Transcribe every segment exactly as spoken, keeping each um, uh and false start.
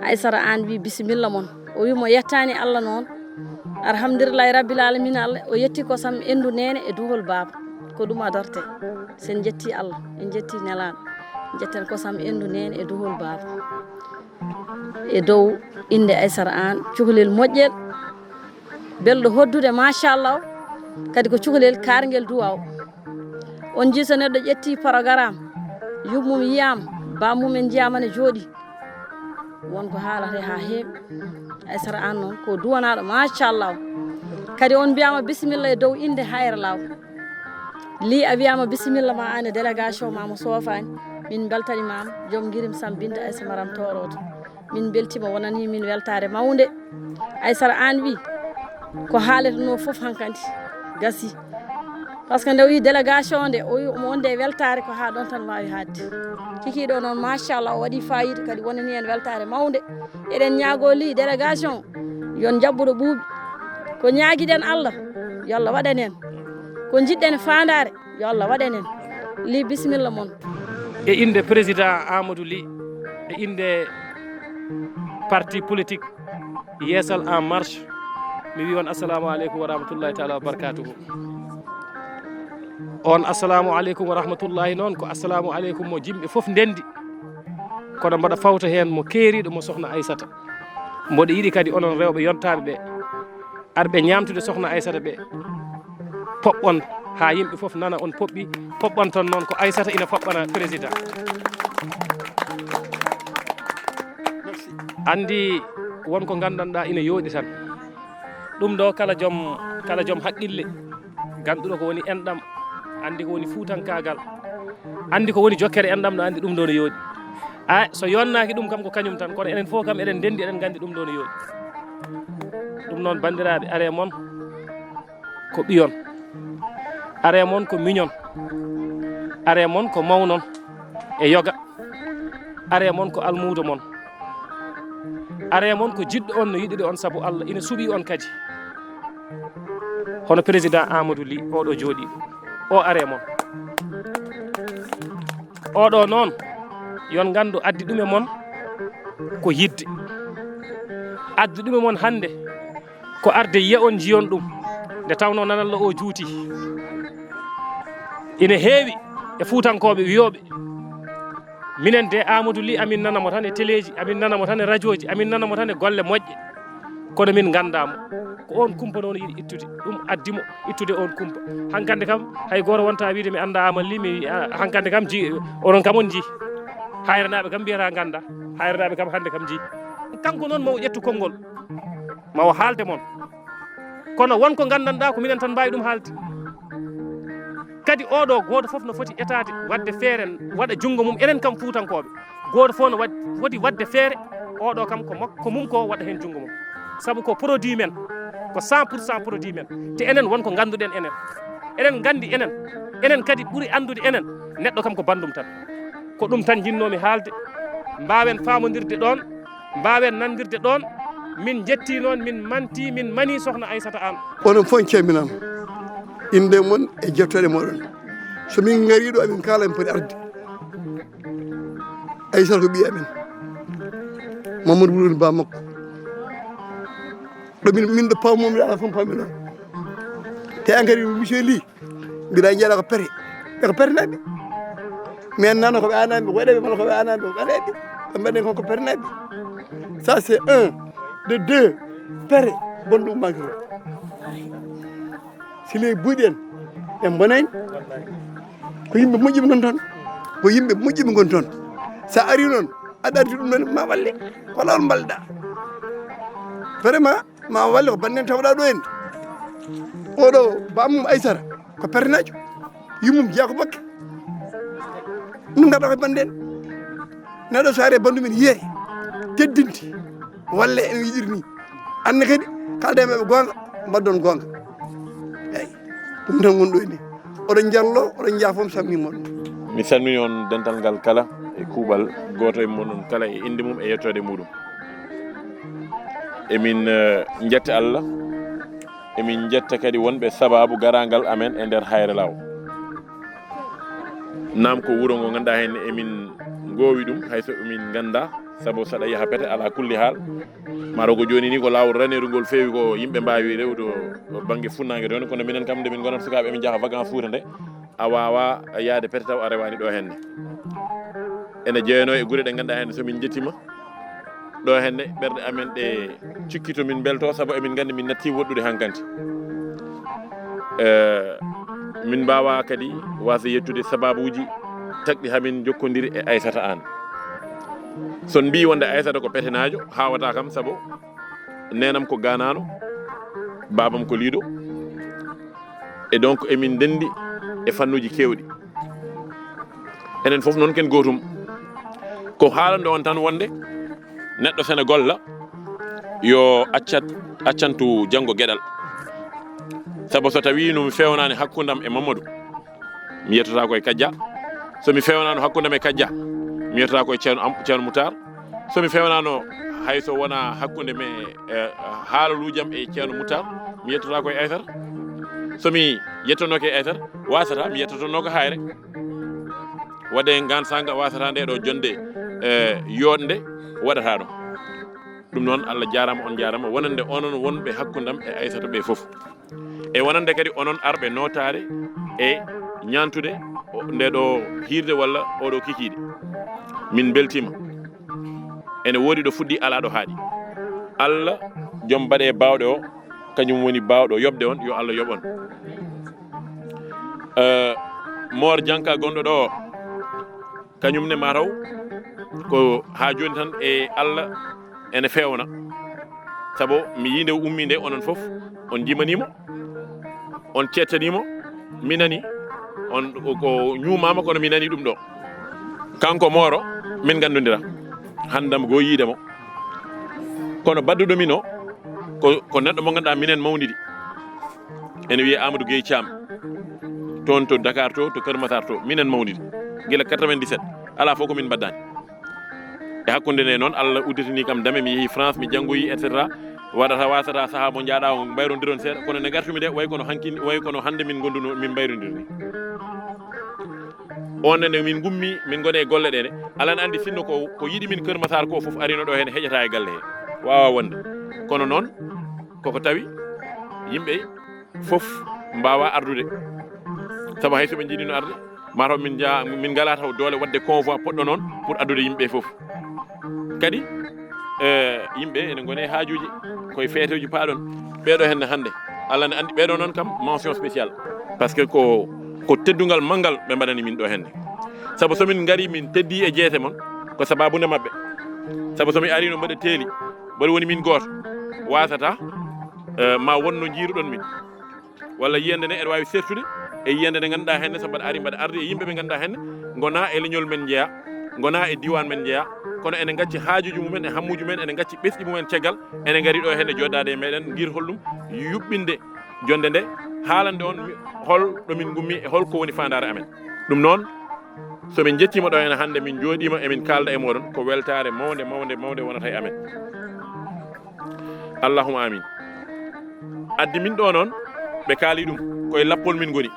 Aysata Aan wi bisimilla mon. O wi mo yettaani Allah noon. Alhamdulillahi rabbil alamina Allah. O yetti kosam endu neene e duhol baaba. Ko ɗum adorte. Sen jetti Allah, en jetti nelaaɗo. Jetten kosam endu neene e duhol baaba. E dow innde Aysata Aan, cukalel moƴƴel. Belɗo hoddude, machallah. Kadi ko cukalel kaarngel duwaw. On jii so neɗɗo ƴetti programme, yummum yiyama, bammum en jiyama ne jooɗi. Won ko haalata ha heewi. Aysata Aan noon ko duwanaɗo, machallah. Kadi on mbiyama bisimilla e dow innde Hayra Law. Li a wiyama bisimilla ma an e délégation ma mo soofani. Min beltanimama, joom ngirim Sam Binta Aysa Maram Toroto. Min beltima, wonani min weltare mawnde. Aysata Aan wi ko haaleteno fof hankadi gasi. Par ce que nde o wi délégation nde, o wi omo wonde e weltare, ko ha ɗon tan wawi haadde. Kikiɗo noon, machallah, o waɗi fayida kadi, wonani en weltare mawnde. Eɗen ñaago li délégation, yon jaɓɓuɗo ɓuuɓi. Ko ñaagiɗen Allah, yo Allah waɗan en. Ko jiɗɗen faandare, yo Allah waɗan en. Li bisimilla mon. E innde président Amadou Ly, e innde parti politique Yeesal en Marche, mi wi on assalamu aleykum wa rahmatullahi taala wa barakatuhu. On assalamu aleykum wa rahmatullahi noon ko assalamu aleykum mo yimɓe fof ndendi, kono mboɗo fawta heen mo keeriiɗo mo sohna Aysata. Mboɗo yiɗi kadi onon rewɓe yontaɓe ɓe, arɓe ñaamtude sohna Aysata ɓe, poɓɓon haa yimɓe fof nana on poɓɓi, poɓɓanton noon ko Aysata ina foɓɓana président. Anndi won ko nganndanɗaa ina yooɗi tan. Ɗum ɗo kala joom, kala joom haqqille, ganduɗo ko woni enɗam, anndi ko woni fuutankaagal, anndi ko woni jokkere enɗam, no anndi ɗum ɗo no yooɗi. A, so yonnaaki ɗum kam ko kañum tan, kono enen fof kam eɗen ndenndi, eɗen nganndi ɗum ɗo no yooɗi. Ɗum noon, banndiraaɓe, are mon ko ɓiyon, are mon ko miñon, are mon ko mawnon e yoga, are mon ko almuudo mon, are mon ko jiɗɗo on, no yiɗude on sabu Allah, ina suɓi on kadi. Hono président Amadou Ly, oɗo jooɗiiɗo, o are mon. Oɗo noon, yon nganndu addi ɗum e mon ko yidde. Addi ɗum e mon hannde ko arde yiya on, njiyon ɗum. Nde tawnoo nanalla o juuti. Ina heewi e Fuutankooɓe wiyooɓe, minen de Amadou Ly, amin nana mo tan e teleeji, amin nana mo tan e rajooji, amin nana mo tan e golle moƴƴe. Kono min nganndaa mo. Ko oon kumpa noon yiɗi ittude. Ɗum addi mo ittude oon kumpa. Hankande kam, hay gooto wonta wiide mi anndaa Amadou Ly, mi, a, hankande kam ji, onon kam on njii. Hayranaaɓe kam mbiyata nganndaa. Hayranaaɓe kam hannde kam njii. Kanko noon mo o ƴettu konngol. Ma o haalde mon. Kono won ko nganndanɗaa ko minen tan mbaawi ɗum haalde. Kadi oɗo gooto fof no foti etaade waɗde feere, waɗa junngo mum, enen kam Fuutankooɓe. Gooto fof no waɗ-, foti waɗde feere, oɗo kam ko makko, ko mum ko waɗa heen junngo mum. Sabu ko produit men, ko cent pour cent produit men. Te enen won ko ngannduɗen enen. Eɗen nganndi enen, enen kadi ɓuri anndude enen, neɗɗo kam ko banndum tan. Ko ɗum tan njinnoomi haalde, mbaawen faamondirde ɗoon, mbaawen nanndirde ɗoon. Min njettii noon, min mantii, min manii sohna Aysata Aan. Onon fof calminaama, innde mon e jettooɗe mooɗon. So min ngarii ɗo, amin kaala min poti arde. Aysata ko ɓiya men, Mamadou Wuloni ba makko. Ɗo min, min ɗo pawmomi ala fof pawmi ɗon. Te an kadi monsieur Ly, mbiɗa yiɗa ko pete. E ko petenaɓe. Mi annano ko ɓe anaɓe, ko waɗaɓe mala ko ɓe anaɓe, ko ɓaɗaɓe. Ɓe mbaɗen kon ko petenaɓe. Ça c'est un. De deux, pete, bonɗo ummaki toon. Si ley buuɗi en, en mbonani. Ko yimɓe moƴƴuɓe ngon toon. Ko yimɓe moƴƴuɓe ngon toon. Sa ari noon, aɗa ardi ɗum noon, ma walle. Ko laawol mbalɗa. Vraiment, ma walle ko banden tawɗa ɗo en. Oɗo bamum Aysata, ko pernajo. Yummum jeeya ko bakke. Min ngarɗa ko banden. Neɗɗo so ari e bandu men yiye. Teddinti. Walle en yiɗiri ni. Anne kadi, kalde maɓɓe goonga, mbaddon goonga. Eyi. Ɗum tan woni ɗo ni. Oɗon njallo, oɗon njaafo, mi salmini moɗon. Mi salmini on dental ngal kala e kuuɓal gooto e moɗon kala e innde mum e yettoode muɗum. Emin, eh, njetta Allah, emin njetta kadi wonɓe sababu garaangal amen e nder Hayre Law. Naam, ko wuro ngo ngannduɗaa heen emin ngoowi ɗum, hay so min nganndaa, sabu saɗa yaha pete, alaa kulli haal. Maaro ko jooni ni ko laawol raneeru ngol feewi, ko yimɓe mbaawi rewde o bannge funnaange toon, kono minen kam nde min ngonata sukaaɓe emin njaha vacances Fuuta nde, a waawaa yaade pete taw a rewaani ɗo henne. Ene jeyanoo e gure ɗe ngannduɗaa heen so min njettiima, ɗo henne ɓerɗe amen ɗe cikki to min mbelto, sabu emin nganndi min natti woɗɗude hankandi. Eh, min mbaawa kadi waasde yettude sababuuji tagɗi hamin jokkondiri e Aysata aan. So on mbii wonde Aysata ko petenaajo, haawata kam, sabu neenam ko gaanaano, baabam ko liiɗo. E donc emin ndenndi e fannuuji keewɗi. Enen fof noon ken gootum. Ko haalande on tan wonde neɗɗo sene golla, yo accat, accantu janngo geɗal. Sabu so tawii no mi fewnaani hakkundam e Mamadou, mi yettata ko e Kajja. So mi fewnaano hakkundam e Kajja, mi yettata ko e Ceerno Am-, Ceerno Moutar. So mi fewnaano, hay so wonaa hakkunde me, eh, haalaluujam e Ceerno Moutar, mi yettata ko e Aysata. So mi yettanooke e Aysata, waasata mi yettotonoo ko Haayre. Waɗde ngaan saanga waasata nde ɗo jonnde, eh, yooɗnde waɗata ɗo. Ɗum noon, Allah jaaraama, on njaaraama, wonande onon wonɓe hakkundam e Aysata ɓe fof. E wonande kadi onon arɓe nootaade e ñaantude o-, nde ɗo hiirde walla oɗo kikiiɗe. Min mbeltiima. Ene woodi ɗo fuɗɗi, alaa ɗo haaɗi. Allah, joom baɗe baawɗe o, kañum woni baawɗo yoɓde on, yo Allah yoɓ on. Eh, Moor Janka gonɗo ɗo o, kañum ne mataw ko haa jooni tan e Allah ene fewna. Sabu mi yii nde o ummii nde, onon fof on njimanii mo, on ceettanii mo, mi nani on ko ñuumaama, kono mi nani ɗum ɗo. Kanko Mooro, min nganndondira, handam goo yiide mo. Kono badduɗo min o, ko, ko neɗɗo mo ngannduɗaa minen mawndidi. Ene wiyee Amadou Gueye Thiam. Toon to Dakar to, to Kër Massar to, minen mawndidi. Gila quatre-vingt-dix-sept, alaa fof ko min mbaddaani. E hakkunde nde noon, Allah udditanii kam dame, mi yehi France, mi janngoyi, et cetera. Waɗata, wasata sahaa mo njaaɗaa o, mbayrondiron seeɗa. Kono nde ngartumi nde, way kono hankin, way kono hannde min ngonduno, min mbayrondirni. On ne min ngummi, min ngoni e golle ɗe ne. Alaa ne anndi sinno ko, ko yiɗi min Kër Massar ko fof arino ɗo heen, heƴata e galle he. Waawa wonde. Kono noon, koko tawi yimɓe fof mbaawa ardude. Sabu hay so ɓe njiɗino arde, mataw min nja-, min ngalaa taw doole waɗde convoi poɗɗo noon pour addude yimɓe fof. Kadi, eh, yimɓe ene ngoni e haajuuji, koye feeteeji paaɗon. Ɓeeɗo henne hannde, Allah ne anndi ɓeeɗo noon kam, mention spéciale. Parce que ko, ko teddungal manngal ɓe mbaɗani min ɗo henne. Sabu so min ngari, min teddi e jeese mon, ko sababu nde maɓɓe. Sabu so mi arino mbaɗa teeli, mbaɗa woni min gooto, wasata, eh, ma won no njiiruɗon min. Walla yiyande nde eɗa waawi sertude e yiyande nde ngannduɗaa henne, so mbaɗa ari mbaɗa arde e yimɓe ɓe ngannduɗaa henne, ngona e leñol men njeya, ngona e diwan men njeya, kono ene ngacci haajuuji mumen e hammuuji mumen, ene ngacci ɓesɗi mumen caggal, ene ngari ɗo henne jooɗaade e meɗen, ngir holɗum yuɓɓinde jonde nde, haalande on mi-, hol ɗo min ngummi e hol ko woni faandaare amen. Ɗum noon, so min njettiima ɗo henne hannde, min njooɗiima emin kaalda e moɗon, ko weltaare mawnde, mawnde, mawnde wonata e amen. Allahumma amin. Addi min ɗo noon, ɓe kaali ɗum, koye lappol min ngoni.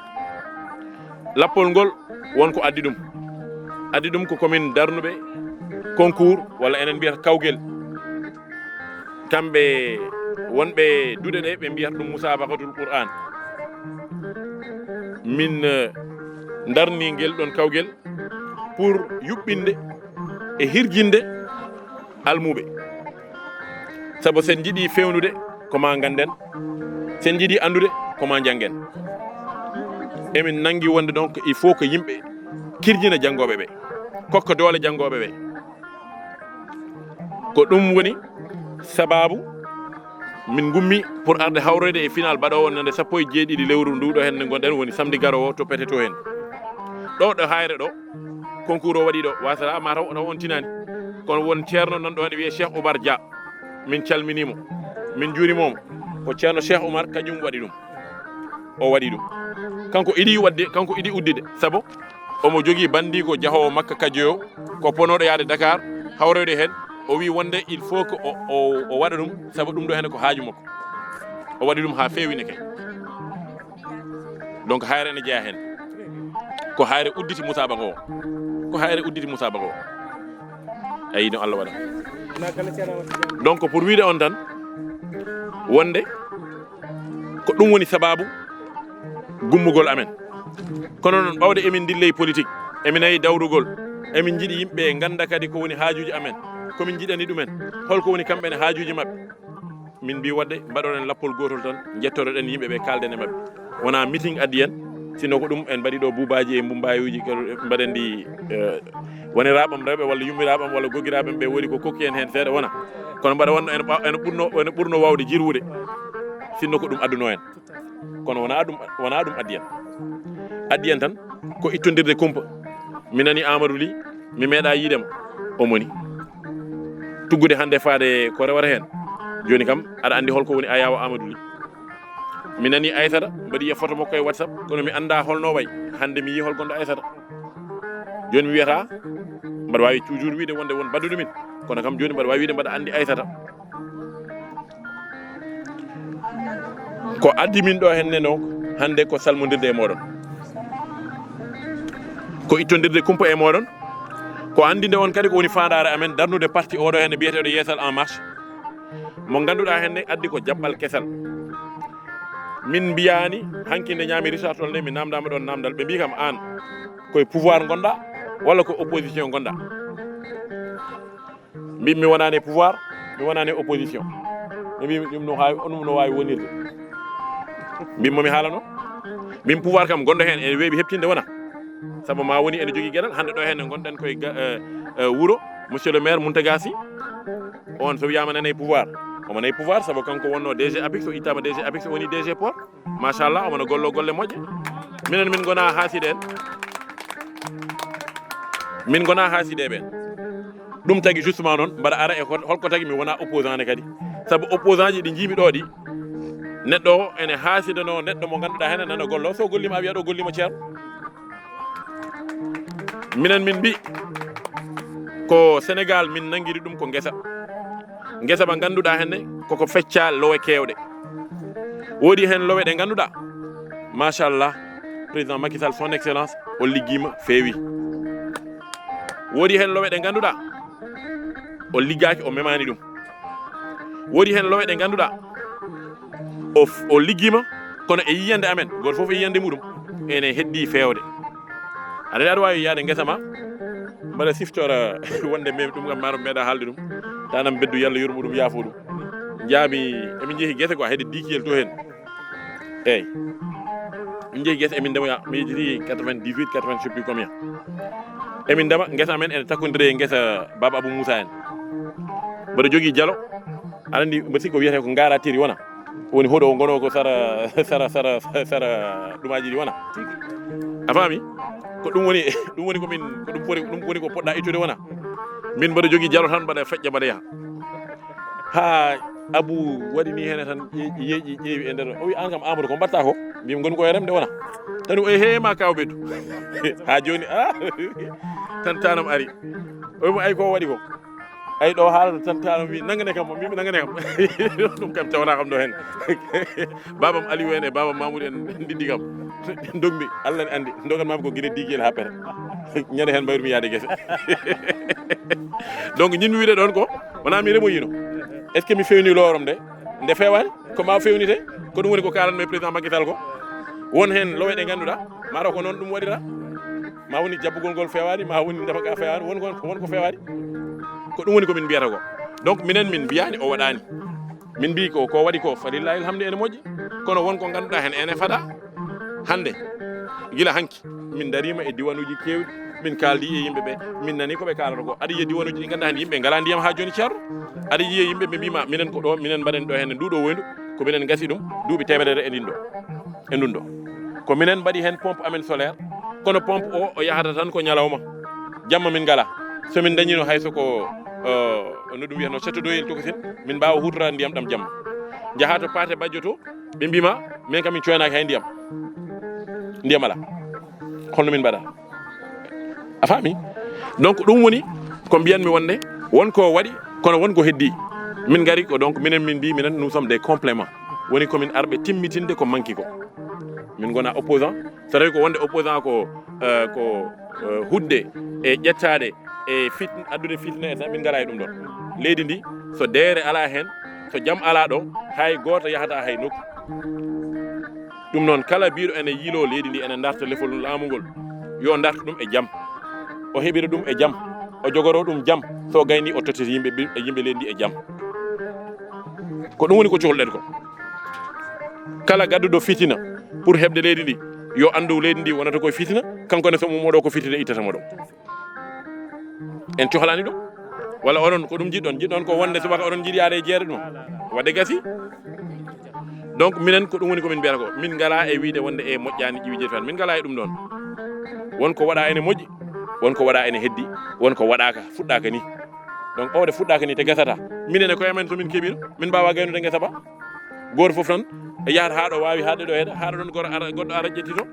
Lappol ngol won ko addi ɗum. Addi ɗum ko komin darnuɓe concours, walla enen mbiyata kawgel. Kamɓe wonɓe duɗe ɗe, ɓe mbiyata ɗum musabaqatul Qur'an. Min, eh, darni ngel ɗon kawgel pour yuɓɓinde e hirjinde almuuɓe. Sabu sen njiɗi fewnude ko ma ngannden, sen njiɗi anndude ko ma njanngen. Emin nanngi wonde donc il faut que yimɓe kirjina janngooɓe ɓe, kokka doole janngooɓe ɓe. Ko ɗum woni sababu min ngummi pour arde hawroyde e final baɗoowo ñande sappo e jeeɗiɗi lewru ndu ɗo henne ngonɗen, woni samedi garoowo to Pete to heen. Ɗo, ɗo Haayre ɗo, concours o waɗi ɗo, wasata mataw taw on tinaani. Kono won ceerno nan ɗo ene wiyee Cheikh Oumar Dia. Min calminii mo, min njuuriima mo. Ko ceerno Cheikh Oumar kañum waɗi ɗum. O waɗi ɗum. Kanko iɗi waɗde, kanko iɗi uddude. Sabu omo jogii banndiiko jahoowo Makka Kajoyo, ko ponooɗo yahde Dakar, hawroyde heen. O wii wonde il faut que o, o, o waɗa ɗum, sabu ɗum ɗo heen ko haaju makko. O waɗi ɗum haa feewi ne kay. Donc Haayre ene jeyaa heen. Ko hayre udditi musaaba ngo. Ko hayre udditi musaaba ngo. Ayi, no Allah waɗa. Donc, pour wiide on tan, wonde ko ɗum woni sababu gummugol amen. Kono noon, ɓawde emin ndilley politique, emin nayi dawrugol, emin njiɗi yimɓe ngannda kadi ko woni haajuuji amen, ko min njiɗani ɗumen, holko woni kamɓe ne haajuuji maɓɓe. Min mbi waɗde mbaɗoɗen lappol gootol tan, njettoɗen yimɓe ɓe, kaalden e maɓɓe. Wonaa meeting addi en, sinno ko ɗum en mbaɗi ɗo buubaaji e mbumbaayuuji, ko mbaɗen ɗi, eh, woniraaɓam rewɓe walla yummiraaɓam walla gogiraaɓam ɓe woni ko kokki en heen seeɗa wona. Kono mbaɗa wonno en ɓa-, en ɓurno, en ɓurno waawde jirwude, sinno ko ɗum adduno en. Kono wonaa ɗum, wonaa ɗum addi en. Addi en tan ko ittondirde kumpa. Mi nani Amadou Ly, mi meeɗa yiide mo. O moni. Tuggude hannde faade ko rewata heen. Jooni kam, aɗa anndi holko woni Ayaawo Amadou Ly. Mi nani Aysata, mbaɗi e photo makko e WhatsApp, kono mi annda holno wayi. Hannde mi yii hol gonɗo Aysata. Jooni mi wiyata, mbaɗa waawi toujours wiide wonde won badduɗo min. Kono kam jooni mbaɗa waawi wiide mbaɗa anndi Aysata. Ko addi min ɗo henne noon, hannde ko salmondirde e mooɗon. Ko ittondirde kumpa e mooɗon. Ko anndinde on kadi ko woni faandaare amen darnude parti oɗo henne biyeteeɗo Yeesal en Marche. Mo ngannduɗaa henne addi ko jaɓɓal kesal. Min mbiyaani hanki nde ñaami Richard Toll nde mi namdaama ɗon namdal. Ɓe mbi kam aan koye pouvoir ngonɗa walla ko opposition ngonɗa? Mbimi mi wonani e pouvoir, mi wonani e opposition. Ɓe mbi ɗum no hawi, ɗum no wawi wonirde. Mbimi momi haalano. Mbimi pouvoir kam gonɗo hen ene weeɓi heɓtinde wona. Sabu ma woni ene jogii geɗal, hannde ɗo henne gonɗen koye ga-, eh, eh, wuro, monsieur le maire Mountaga Sy. On so wiyama nana e pouvoir, omo nayi pouvoir sabu kanko wonno D G APIX, o ittama D G APIX, o woni D G port. Machallah, omo no gollo golle moƴƴe. Minen min gona haasiɗe en. Min gona haasideɓe en. Ɗum tagi justement noon mbaɗa ara e hol-, holko tagi mi wona opposant ne kadi. Sabu opposant ji ɗi jiimi ɗo ɗi, neɗɗo o ene haasidano neɗɗo mo ngannduɗaa hene nana gollo, so gollima a wiya ɗo gollima ceerno. Minen min mbi ko Sénégal min nangiri ɗum ko ngesa. Ngesa ba ngannduɗaa henne koko fecca lowe kewɗe. Woodi heen lowe ɗe ngannduɗaa, machallah, président Macky Sall, son excellence, o liggiima, feewi. Woodi heen lowe ɗe ngannduɗaa, o liggaaki, o memaani ɗum. Woodi heen lowe ɗe ngannduɗaa, o f-, o liggiima, kono e yiyannde amen, gooto fof e yiyannde muɗum, ene heddii feewde. Aɗa, aɗa waawi yahde ngesa ma, mbaɗa siftora wonde mem ɗum kam, maaro meeɗa haalde ɗum. Tanam Beddu, Yalla yurmo ɗum, yaafo ɗum. Njaami, emin njehi gese ko hedde dix kiyel to heen. Eeyi. Min njehi gese, emin ndemoya, mi yejjiti quatre-vingt-dix-huit, quatre-vingts, je sais plus combien. Emin ndema, ngesa amen ene takkondiri e ngesa Baba Abou Moussa en. Mboɗo jogii jalo, aɗa anndi, mboɗo sikki ko wiyetee ko ngaratiri wona. Woni hoɗo o ngono ko sara, sara, sara, sara ɗumaji ɗi wona. A faami? Ko ɗum woni, ɗum woni ko min, ko ɗum foti, ɗum woni ko poɗɗa ittude wona. Min mboɗo jogii jalo tan mbaɗa feƴƴa mbaɗa yaha. Ha Abu waɗi ni hene tan ye-, yeeƴi ƴeewi e nder. O wi an kam Amadou ko mbatta ko? Mbimi ngoni ko e remde wona. Tan o e he ma kaw beddu. Ha joni, ah, tan tanam ari. O wi mo ay ko waɗi ko? Ay ɗo haalata tan tanam wi nangane kam, mbimi nangane kam. Ɗum kam tawna kam ɗo hen. Babam Aliou en e babam Mamoudou en ndiddi kam. Dogmi, Allah ne andi. Dogan mam ko gila digel ha pere. Ñande hen mbayru mi yaade gese. Donc ñin mi wiide ɗon ko, wona mi remoyino. Est-ce que mi fewni lowam de? Nde fewani, ko ma fewni te, ko ɗum woni ko kalanmi président Macky Sall ko. Won hen lowe ɗe ngannduɗaa, mataw ko noon ɗum waɗira. Ma woni jabbugol ngol fewani, ma woni ndema ka fewani, won ko, won ko fewani. Ko ɗum woni ko min mbiyata ko. Donc minen min mbiyani o waɗani. Min mbi ko, ko waɗi ko, falillahi alhamdu ene moƴƴi. Kono won ko ngannduɗaa hen ene fada. Hannde, gila hanki, min darima e diwanuji kewɗi, min kaldi e yimɓe ɓe, min nani ko ɓe kalata ko. Aɗa yiya diwanuji ɗi ngannduɗaa hen yimɓe ngala ndiyam ha joni ceerno. Aɗa yiya yimɓe ɓe mbima, minen ko ɗo, minen mbaɗen ɗo hen ndu ɗo woyndu, ko minen gasi ɗum, duuɓi temedere e ndin ɗo, e ndun ɗo. Ko minen mbaɗi hen pompe amen solaire, kono pompe o, o yahata tan ko ñalawma. Jamma min ngala. So min dañino hay so ko, eh, no ɗum wiyatno, château d'eau Yel Tokosin, min mbawa hutorade ndiyam ɗam jamma. Jaha to Paate Bajjo to, ɓe mbima, min kam min coynaaki hay ndiyam. Ndiyam ala. Holno min mbaɗa? A faami? Donc ɗum woni ko mbiyanmi wonde won ko waɗi, kono won ko heddi. Min ngari ko, donc minen min mbi, minen nous sommes des compléments. Woni ko min arɓe timmitinde ko manki ko. Min gona opposant. So tawi ko wonde opposant ko eh, ko, eh, hudde e ƴettaade e fit-, addude fitna e tan, min ngalaa e ɗum ɗon. Leydi ndi, so deere alaa heen, so jam alaa ɗo, hay gooto yahataa hay nokku. Ɗum noon, kala biiɗo ene yiiloo leydi ndi, ene darta lefol laamu ngol, yo dartu ɗum e jam. O heɓira ɗum e jam, o jogoroo ɗum jam, so gayni o tottita yimɓe ɓi-, yimɓe leydi ndi e jam. Ko ɗum woni ko cohluɗen ko. Kala gadduɗo fitina pour heɓde leydi ndi, yo anndu leydi ndi wonata koye fitina, kanko ne so ummoo ɗo ko fitina ittata mo ɗo. En cohlaani ɗum. Walla onon ko ɗum njiɗɗon? Njiɗɗon ko wonde subaka oɗon njiɗi yaade e jeere ɗum. Wadde gasi. Donc minen ko ɗum woni ko min mbiyata ko. Min ngalaa e wiide wonde e moƴƴaani ƴiwi jeeyi tan. Min ngalaa e ɗum ɗon. Won ko waɗa ene moƴƴi, won ko waɗa ene heddi, won ko waɗaaka, fuɗɗaaka ni. Donc ɓawde fuɗɗaaka ni te gasata. Minen e koye amen so min keɓiino, min mbaawa gaynude ngesa ba. Gooto fof tan e yahata haa ɗo waawi haɗde ɗo heɗa, haa ɗo ɗon goto ara, goɗɗo ara ƴetti to.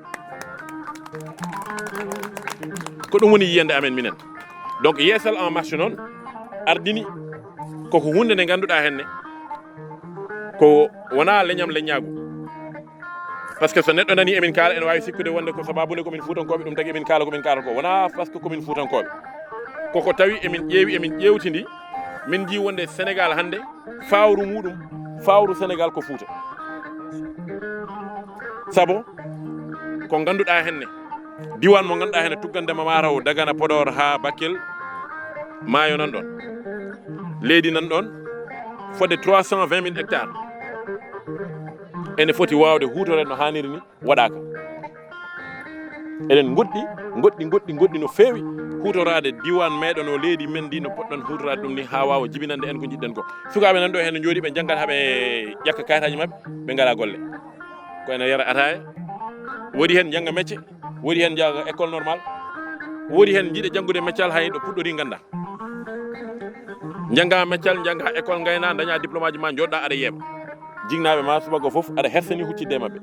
Ko ɗum woni yiyande amen minen. Donc Yeesal en Marche noon ardini koko huunde nde ngannduɗaa henne ko wonaa leñam leñaagu. Parce que so neɗɗo nani emin kaala, ene waawi sikkude wonde ko sababu nde ko min Fuutankooɓe, ɗum tagi emin kaala ko min kaalata ko. Wonaa parce que ko min Fuutankooɓe. Koko tawi emin ƴeewi, emin ƴeewtidi, min njii wonde Senegaal hannde, fawru muɗum, fawru Senegaal ko Fuuta. Sabo ko ngannduɗaa henne, diiwaan mo ngannduɗaa henne, tuggande ma Maaro o, Dagana, Podor haa Bakel, maayo nan ɗon. Leydi nan ɗon, fodde trois cent vingt mille hectares. Ene foti waawde huutoreede no haaniri ni, waɗaaka. Eɗen ngoɗɗi, ngoɗɗi, ngoɗɗi, ngoɗɗi no feewi huutoraade diiwaan meɗen o, leydi men ndi, no poɗɗon huutoraade ɗum ni haa waawa jibinande en ko njiɗɗen ko. Sukaaɓe nan ɗo heen no njooɗi, ɓe njanngat haa ɓe ƴakka kayitaaji maɓɓe, ɓe ngalaa golle. Ko ene yara ataaya, woodi heen njannga mecce, woodi heen njannga école normale, woodi heen njiɗa janngude meccal hay ɗo puɗɗori nganndaa. Njannga meccal, njannga école, ngayna, ndaña diplôme aji ma, njooɗɗa aɗa yeeɓa. Jinnaaɓe ma subaka fof aɗa hersani huccitde e maɓɓe.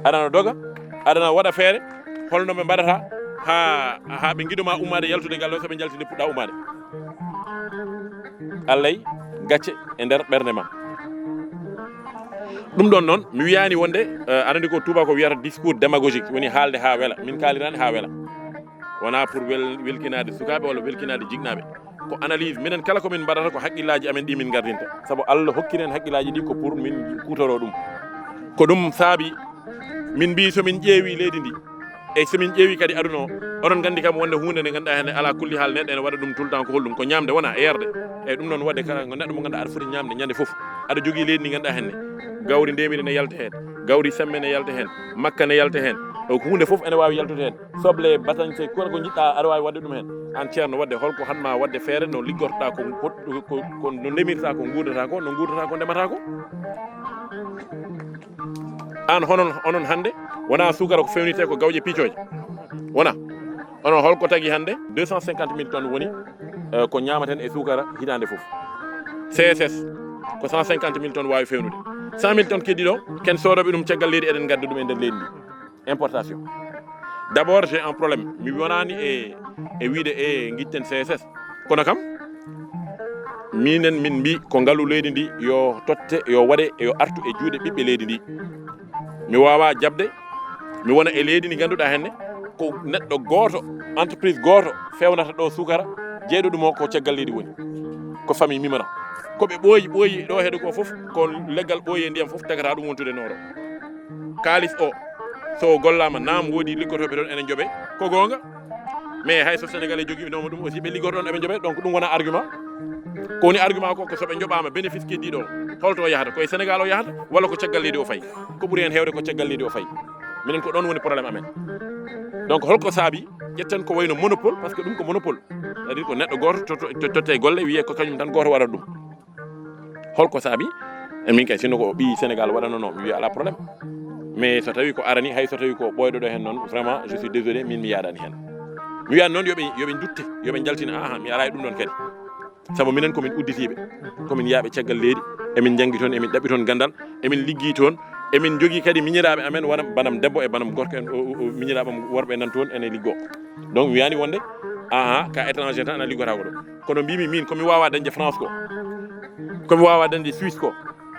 Aɗana doga, aɗana waɗa feere, holno ɓe mbaɗata haa, haa ɓe ngiɗo ma ummaade yaltude ngal ɗo, so ɓe njalti nde puɗɗa ummaade. Allay, gacce e nder ɓernde ma. Ɗum ɗon noon, mi wiyaani wonde, eh, aɗa anndi ko tuubaako wiyata discours démagogique, woni haalde haa wela. Min kaaliraani haa wela. Wonaa pour wel-, welkinaade sukaaɓe walla welkinaade jinnaaɓe. Ko analyse, minen kala ko min mbaɗata ko hakkillaaji amen ɗi min ngardinta. Sabu Allah hokkiri en hakkillaaji ɗi ko pour min kuutoroo ɗum. Ko ɗum saabi min mbii so min ƴeewi leydi ndi, e so min ƴeewi kadi aduna o, oɗon nganndi kam wonde huunde nde ngannduɗaa heen alaa kulli haal neɗɗo ene waɗa ɗum tout le temps ko holɗum? Ko ñaamde wona e yarde. Eyi ɗum noon waɗde kala ko neɗɗo mo ngannduɗaa aɗa foti ñaamde ñande fof. Aɗa jogii leydi ndi ngannduɗaa heen ne gawri ndemiri ne yalta heen, gawri semme ne yalta heen, makka ne yalta heen. Donc huunde fof ene waawi yaltude heen. Soble, batañse, kala ko njiɗɗa aɗa waawi waɗde ɗum heen. Aan ceerno waɗde holko haɗma waɗde feere no liggortoɗaa ko, ko, ko, ko no ndemirta ko, nguurdata ko, no nguurdata ko, ndemata ko? Aan honon, onon hannde wona suukara ko fewnite ko gawƴe piccooje. Wona. Onon holko tagi hannde deux cent cinquante mille tonnes woni, eh, ko ñaamaten e suukara hitaande fof. C S S ko cent cinquante mille tonnes waawi fewnude. Cent mille tonnes keddiiɗo, ken soodooɓe ɗum caggal leydi, eɗen ngadda ɗum e nder leydi ndi. Importation. D'abord, j'ai un problème. Mi wonaani e, e wiide e ngitten C S S. Kono kam, minen min mbi ko ngalu leydi ndi yo totte, yo waɗe, yo artu e juuɗe ɓiɓɓe leydi ndi. Mi waawaa jaɓde, mi wona e leydi ndi ngannduɗaa henne, ko neɗɗo gooto, entreprise gooto fewnata ɗo suukara, jeyɗo ɗum o ko caggal leydi woni. Ko famille Mimran. Ko ɓe ɓooyi, ɓooyi ɗo heɗo ko fof, ko leggal ɓooyi e ndiyam fof tagata ɗum wontude nooro. Kaalis o, so o gollaama, naam, woodi liggotooɓe toon ene njoɓe, ko goonga. Mais hay so Sénégalais jogiinooma ɗum aussi, ɓe liggoto ɗoon eɓe njoɓe, donc ɗum wona argument. Ko woni argument ko, ko so ɓe njoɓaama, bénéfice keddiiɗo o, holto o yahata? Ko e Sénégal o yahata, walla ko caggal leydi o fayi? Ko ɓuri heen heewde ko caggal leydi o fayi. Minen ko ɗoon woni problème amen. Donc holko saabi ƴetten ko wayno monopole, parce que ɗum ko monopole. C'est-à-dire ko neɗɗo gooto to-, to-, to-, totte golle, wiyee ko kañum tan gooto waɗata ɗum. Holko saabi? E min kay, sinno ko ɓii Sénégal waɗanono, mi wiya alaa problème. Mais so tawi ko arani, hay so tawi ko ɓooyɗo ɗo heen noon, vraiment, je suis désolé, min mi yaadani heen. Mi wiyan noon yo ɓe, yo ɓe ndutte, yo ɓe njaltina, aha, mi alaa e ɗum ɗoon kadi. Sabu minen ko min udditiiɓe, ko min yaaɓe caggal leydi, emin njanngi toon, emin ɗaɓɓi toon ganndal, emin liggii toon, emin njogii kadi miñiraaɓe amen, wona banam debbo e banam gorko en, o, o, o, miñiraaɓe am worɓe nan toon ene liggoo. Donc mi wiyaani wonde, aha, ka étranger tan ana liggota ko ɗo. Kono mbimi min ko mi waawaa dañde France ko, ko mi waawaa dañde Suisse ko,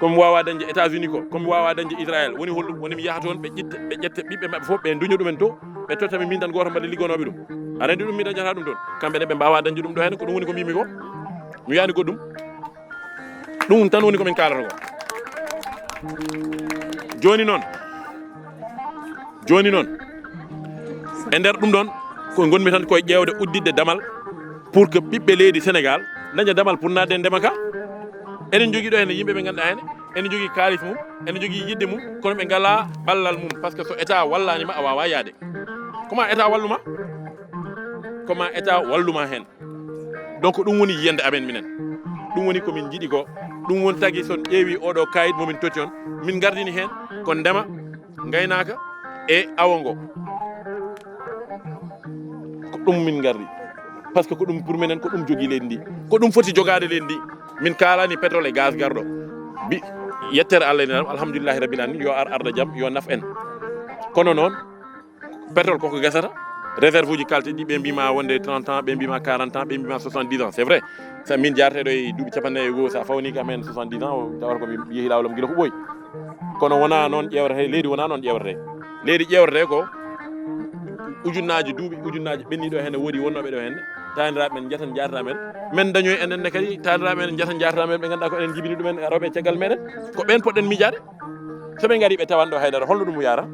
Ko mi waawaa dañde États-Unis ko, ko mi waawaa dañde Israël. Woni holɗum? Woni mi yaha toon, ɓe ƴitta, ɓe ƴetta ɓiɓɓe maɓɓe fof, ɓe nduña ɗumen to, ɓe totta mi min tan gooto mbaɗa liggonooɓe ɗum. Aɗa anndi ɗum mi dañata ɗum toon. Kamɓe ne ɓe mbaawaa dañde ɗum ɗo heen, ko ɗum woni ko mbimi ko. Mi wiyaani goɗɗum. Ɗum tan woni ko min kaalata ko. Jooni noon, jooni noon, e nder ɗum ɗoon, ko ngonmi tan koye ƴeewde udditde damal pour que ɓiɓɓe leydi Sénégal daña damal pour naatde e ndema ka. Eɗen njogii ɗo heen yimɓe ɓe ngannduɗaa heen, ene njogii kaalis mum, ene njogii yiɗde mum, kono ɓe ngalaa ballal mum, par ce que so État wallaani ma, a waawaa yahde. Ko ma État wallu ma, ko ma État wallu ma heen. Donc ɗum woni yiyannde amen minen. Ɗum woni ko min njiɗi ko. Ɗum woni tagi so on ƴeewi oɗo kayit mo min totti on, min ngardini heen ko ndema, ngaynaaka e awo ngo. Ko ɗum min ngardi. Par ce que ko ɗum pour minen, ko ɗum jogii leydi ndi. Ko ɗum foti jogaade leydi ndi. Min kaalani pétrole e gaz garɗo. Bi, yettere Allah ene, alhamdulillahi rabbil alamin, yo ar arda jam, yo naf en. Kono noon, pétrole koko gasata, réserve uji kalteɗi, ɓe mbima wonde trente ans, ɓe mbima quarante ans, ɓe mbima soixante-dix ans, c'est vrai. Sa min jarteɗo e duuɓi capanɗe nayi e goo, sa fawni kam hen soixante-dix ans, o tawata ko mi yeehi laawol am gila ko ɓooyi. Kono wona noon ƴeewrete, leydi wona noon ƴeewrete. Leydi ƴeewrete ko ujunnaaji duuɓi, ujunnaaji ɓenniɗo heen, woodi wonnooɓe ɗo heen, taaniraaɓe men njatan njaarata men. Men dañoy enen ne kadi, taaniraaɓe men njatan njaarata men, ɓe ngannduɗaa ko enen njibini ɗumen, arooɓe e caggal meɗen. Ko ɓeen poɗɗen miijaade. So ɓe ngarii ɓe tawaani ɗo haydara, holno ɗum yaara?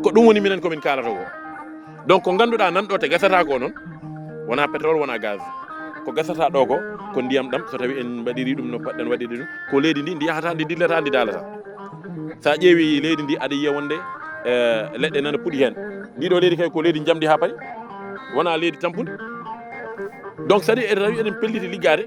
Ko ɗum woni minen ko min kaalata ko. Donc ko ngannduɗaa nan ɗo te gasata ko noon, wona pétrole, wona gaz. Ko gasata ɗo ko, ko ndiyam ɗam, so tawi en mbaɗiri ɗum no poɗɗen waɗirde ɗum, ko leydi ndi, ndi yahata, ndi dillata, ndi daalata. Sa ƴeewi leydi ndi, aɗa yiya wonde, eh, leɗɗe nana puɗi heen. Ndi ɗo leydi kay ko leydi njamndi haa paari, wona leydi tampundi. Donc, c'est-à-dire, eɗen tawi eɗen pelliti liggaade,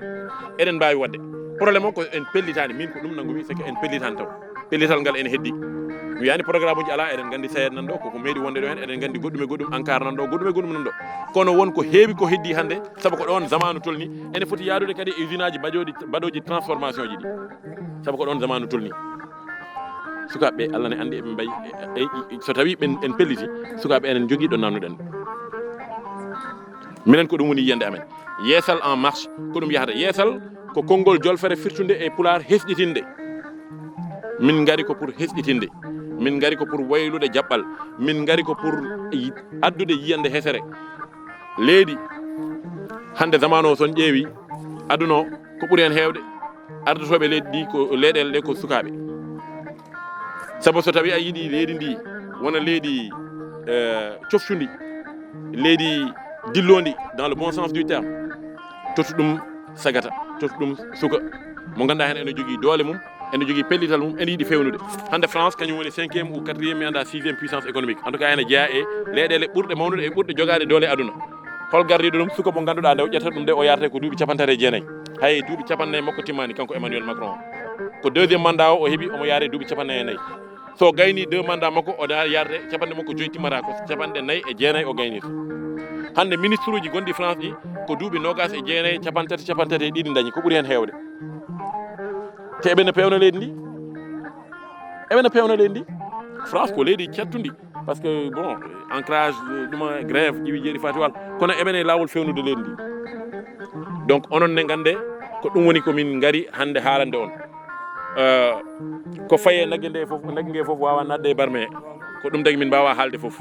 eɗen mbaawi waɗde. Problème o ko en pellitaani, min ko ɗum nanngumi, c'est que en pellitaani taw. Pellital ngal ene heddi. Mi wiyaani programme uji alaa, eɗen nganndi SAED nan ɗo, koko meeɗi wonde ɗo heen, eɗen nganndi goɗɗum e goɗɗum, ANCAR nan ɗo, goɗɗum e goɗɗum nan ɗo. Kono won ko heewi ko heddi hannde, sabu ko ɗoon zamaanu tolni, ene foti yaadude kadi e usine aji mbaɗooɗi, mbaɗooji transformation ji ɗi. Sabu ko ɗoon zamaanu tolni. Sukaaɓe ɓe, Allah ne anndi eɓe mbayi, e, e, e, so tawi ɓen, en pelliti, sukaaɓe enen njogii ɗo nannuɗen. Minen ko ɗum woni yiyannde amen. Yeesal en marche, ko ɗum yahata. Yeesal ko konngol jolfere firtunde e pulaar hesɗitinde. Min ngari ko pour hesɗitinde. Min ngari ko pour waylude jaɓɓal. Min ngari ko pour yi-, addude yiyannde hesere. Leydi, hannde zamaanu o, so on ƴeewi, aduna o, ko ɓuri heen heewde ardotooɓe leydi ndi ko leyɗeele ɗe ko sukaaɓe. Sabu so tawi a yiɗi leydi ndi wona leydi, eh, coftundi, leydi dilloondi dans le bon sens du terme, totu ɗum sagata, totu ɗum suka mo ngannduɗaa heen ene jogii doole mum, ene jogii pellital mum, ene yiɗi fewnude. Hannde France kañum woni cinquième ou quatrième, mi anndaa, sixième puissance économique. En tout cas, ene jeyaa e leyɗeele ɓurɗe mawnude e ɓurɗe jogaade doole aduna. Hol gardiiɗo ɗum? Suka mo ngannduɗaa nde o ƴetta ɗum nde, o yaarete ko duuɓi capanɗe tati e jeenayi. Hay duuɓi capanɗe nayi makko timmaani, kanko Emmanuel Macron. Ko deuxième mandat o, o heɓi, omo yaare duuɓi capanɗe nayi e nayi. So o gayni deux mandat makko, o da-, yaarete capanɗe makko joyi timmata ko capanɗe nayi e jeenayi o gaynirta. Hannde ministre uji gonɗi France ɗi ko duuɓi noogas e jeenayi, capanɗe tati, capanɗe tati e ɗiɗi dañi, ko ɓuri heen heewde. Te eɓe no pewna leydi ndi. Eɓe no pewna leydi ndi. France ko leydi cattundi. Par ce que, bon, ancrage, eh, ɗuma grève, ƴiwi jeeɗi fatiwal. Kono eɓene e laawol fewnude leydi ndi. Donc, onon ne ngannde, ko ɗum woni ko min ngari hannde haalande on. Eh, ko faye nagge nde fof, nagge nge fof waawa naatde e barme. Ko ɗum tagi min mbaawa haalde fof.